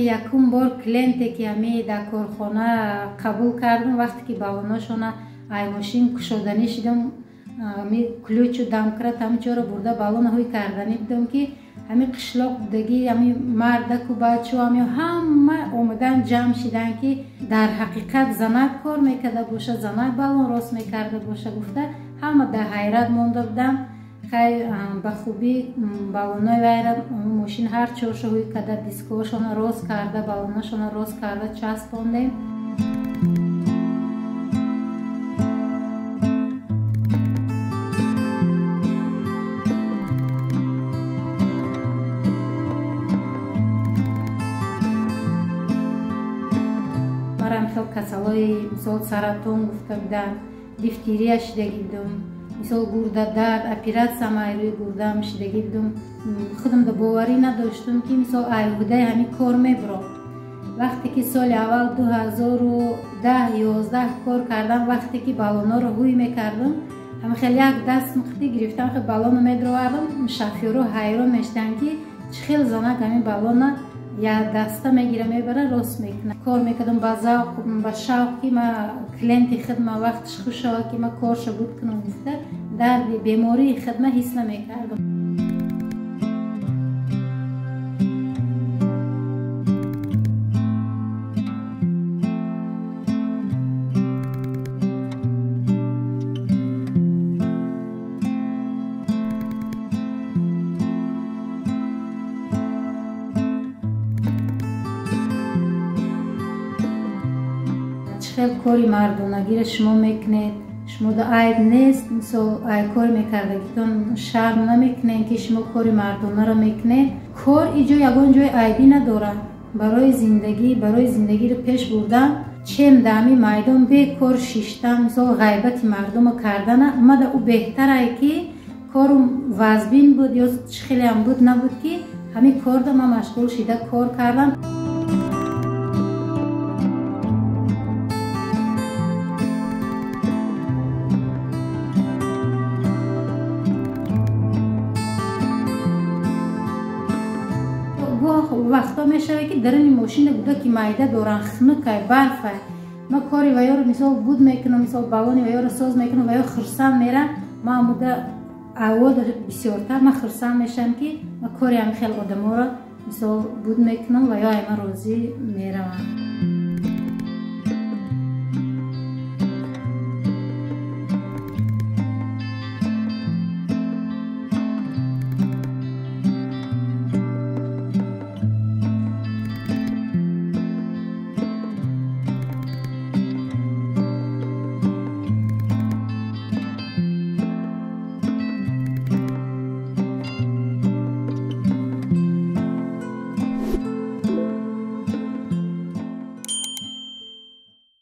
ки якум бор клиенте ки ҳами дар корхона қабул кардам, вақте ки баллоношона ай мошин кушоданӣ шидам, ами ключу домкрат ҳамчоро бурда баллона ҳуй карданӣ будам, ки ҳами қишлоқ будаги, ҳами мардаку бачо ҳами ҳама омадан ҷамъ шидан, ки дар ҳақиқат занак кор мекарда боша, занак баллон рост мекарда боша гуфта, ҳама дар ҳайрат монда будам. Хай, ба хубӣ баллонои вайра мошин ҳар чоршо ҳуй карда, дискҳошона рост карда, баллоношона рост карда часпондем. Марам хел касалҳои мисол саратон гуфта будам, дифтерия шидагӣ будам, мисол гурдадард, оператсия майрӯи гурдаам шидагӣ будам. Худам да боварӣ надоштам, ки мисол айҳудаи ҳамин кор мебурам. Вақте ки соли аввал 2010-11 кор кардам, вақте ки баллонҳоро ҳуй мекардам, ҳама хел як даст мухти гирифтам, хел баллоно медровардам, шофёрҳо ҳайрон мешуданд, ки чӣ хел занак ҳамин баллона як даста мегира, мебара, рост мекунад. Кор мекардам ба завқ, ба шавқ, ки ма клиенти хидма вақташ хуш шавад, ки ма корша буд кунам гуфта, дарди бемории хидма ҳис намекардам. Хел кори мардонагиро шумо мекунед, шумо да айб нест, мисол ай кор мекардагитон шарм намекунед, ки шумо кори мардонаро мекунед. Кор иҷо ягон ҷои айбӣ надорад. Барои зиндагӣ, барои зиндагиро пеш бурдан, чем дар ҳамин майдон бекор шиштан, мисол ғайбати мардумо кардана, омада ӯ беҳтарае, ки кору вазбин буд ё чӣ хелеам буд набуд, ки ҳамин корда ман машғул шида кор кардам. Вақтҳо мешавад, ки даруни мошина гудаки майда доранд, хунукай, барфай, ма кори ваёро мисол буд мекунам, мисол баллони ваёро соз мекунам, ваё хурсанд мерам. Ма амуда авода бисёртар ма хурсанд мешавам, ки ма кори ҳамин хел одаморо мисол буд мекунам, ваё ай ма розӣ мераванд.